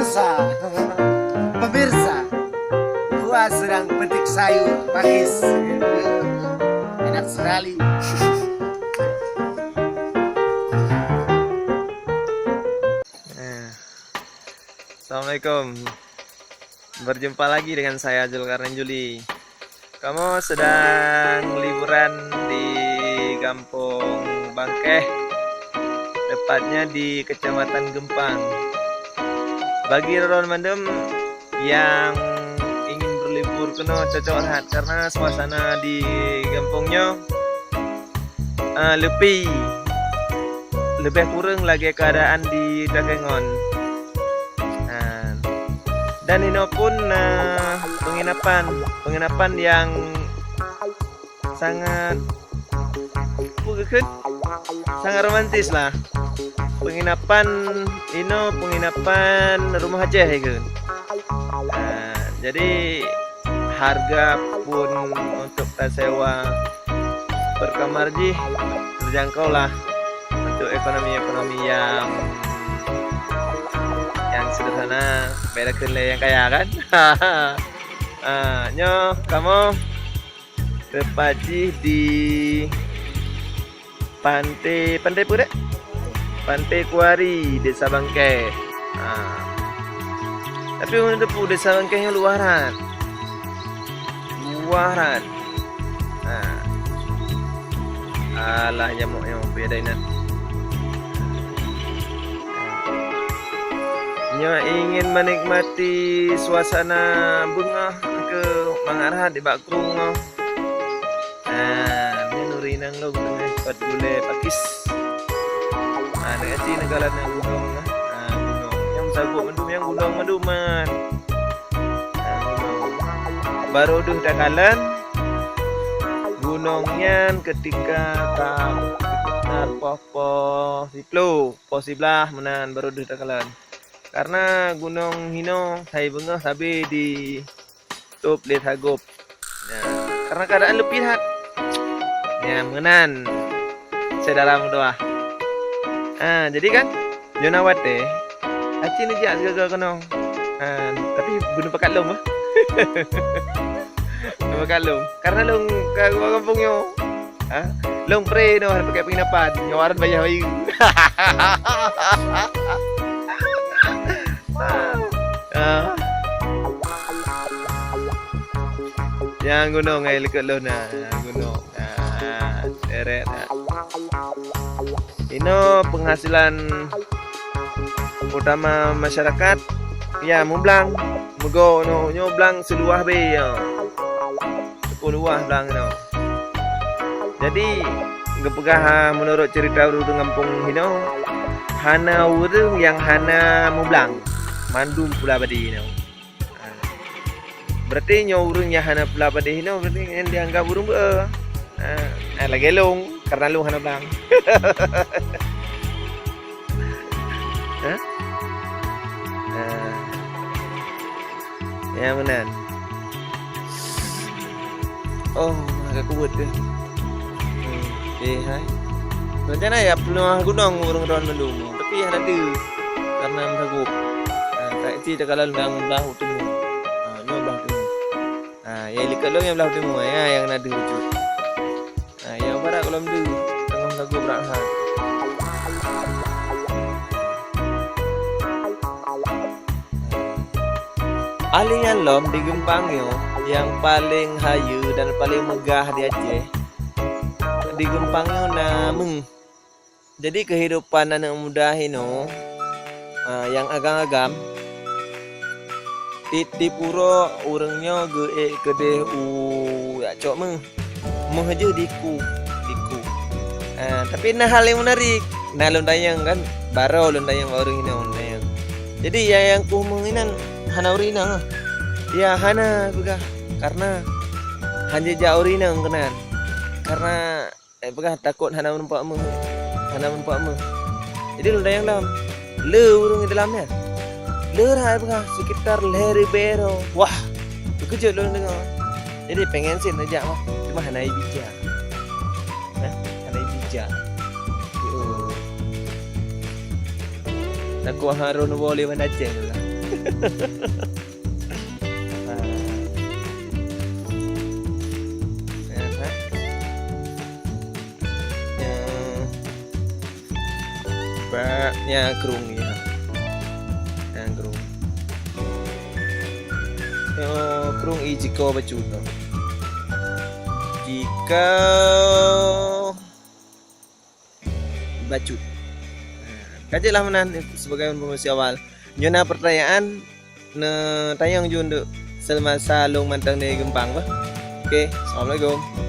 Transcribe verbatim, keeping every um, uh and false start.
Pemirsa, pemirsa, gua sedang petik sayur pakis. Enak sekali. Eh, Assalamualaikum. Berjumpa lagi dengan saya, Zulkarnain Juli. Kamoe sedang liburan di Gampông Bangkeh, tepatnya di Kecamatan Geumpang. Bagi droeneuh mandum nyang ingin berlibur keunoe cocok that, karena suasana di gampông nyoe, eh, leupie, leubeh kureueng lagèe keuadaan di Takengon. Nah, dan inoe pun na penginapan, penginapan yang sangat, peue geukheun, sangat romantis lah. Penginapan inoe, penginapan rumah Aceh geukheun. Nah, jadi harga pun untuk tasewa per kamar jih terjangkau lah untuk ekonomi-ekonomi yang, yang sederhana, beda keu lé nyang kaya kan. Ah, nyoe kamoe tepat jih di Pantai, Pantai peue dek? Pantai Kuari, Desa Bangkeh. Ha. Tapi ureueng teupeu Desa Bangkeh nyoe luwah that. Luwah that. Ha. Alah, jamok nyoe, peue dai nan. Nyoe ingin menikmati suasana beungoh keu mangat that di bak krueng nyoe. Ah, nyan ureueng inong lôn teungoh pat gulèe pakis. Ah, nyan cit neukalon nyan gunong, ah, gunong. Nyang meusagoe mandum, nyang gunong mandum nyan. Ah, gunong. Barô deuh takalon gunong nyan keutika ka sekitar poh, poh siploh, poh siblaih meunan barô deuh takalon. Karena gunong hinoe hai beungoh sabe di tôb lé sagôb. Nah, karena keadaan leupie that. Ya, meunan. Syedara meutuwah. Ah, jadi kan, nyoe na watèe, aci neujak sigoe-goe keunoe. Ah, tapi beuneupakat lôn, bah. Beuneupakat lôn. Karena lôn ka keuluwa gampông nyoe. Ha? Lôn pre nyoe hana pakai penginapan. Nyoe aran bayah bayeue. Ah. Nyang gunong ai likot lôn na. Nyang gunong. Ah, seret na. Inoe penghasilan utama masyarakat, ya, mublang. Meugo nyoe, nyoe blang siluwah be, ya. Siluwah blang nyoe. Jadi, geupeugah, ha, meunurot ceurita ureueng gampông hinoe, hana ureueng nyang hana mublang, mandum pula badi hinoe. Ha. Berarti nyoe ureueng nyang hana pula badi hinoe, berarti nyan dianggap ureueng beu-e. Ha. Ha, lagèe lôn, karena lôn hana blang. Ha? Ha. Ya, meunan. Oh, agak kuat deh. Hmm, eh, hai. Rencana ya penuh gunong ureueng droen mandum, tapi hana deuh karena meusagôb. Ha, tak isi takalon blang blah u timu. Ha, nyoe blah timu. Ha, ya likot lôn nyang blah timu, ya, nyang na deuh bacut. Ha, nyang barat gohlom deuh, teungoh lagoe brat that. Ahli nyan lom di Geumpang nyoe nyang paleng hayeue dan paleng meugah di Aceh. Di Geumpang nyoe na meuh. Jadi, keuhidupan aneuk muda hinoe, ah, nyang agam-agam, tiep-tiep uroe ureueng nyoe geuék keudeh u jak cok meuh. Meuh jeuh diku, diku. Ah, tapi na hal nyang menarik. Na lôn tanyong kan, barô lôn tanyong bak ureueng hinoe lôn tanyong. Jadi, nyang, nyang kuh meuh inan hana ureueng inong ah? Ya, hana, peugah. Karena hana jak ureueng inong keunan. Karena Eh, peugah takot hana meurumpok meuh. Hana meurumpok meuh. Jadi lôn tanyong lom, le ureueng di dalam nyan? Le that peugah, sekitar lhèe ribèe droe. Wah, teukeujot lôn deungö. Jadi pengen cit neujak mah, cuma hana ibija. Hah? Hana ibija. Yo. Takot harôn woe lé Banda Aceh tu lah. Nah. Ya, ha? Ya. Ba, ya, krueng, ya. Ya, krueng. Ya, krueng i jiko bacut tu. Jiko bacut. Ka jeuet lah meunan sebagai informasi awal. Nyoe na pertanyaan, neutanyong ju untuk seumasa lôn mantong di Geumpang bah. Oke, assalamualaikum.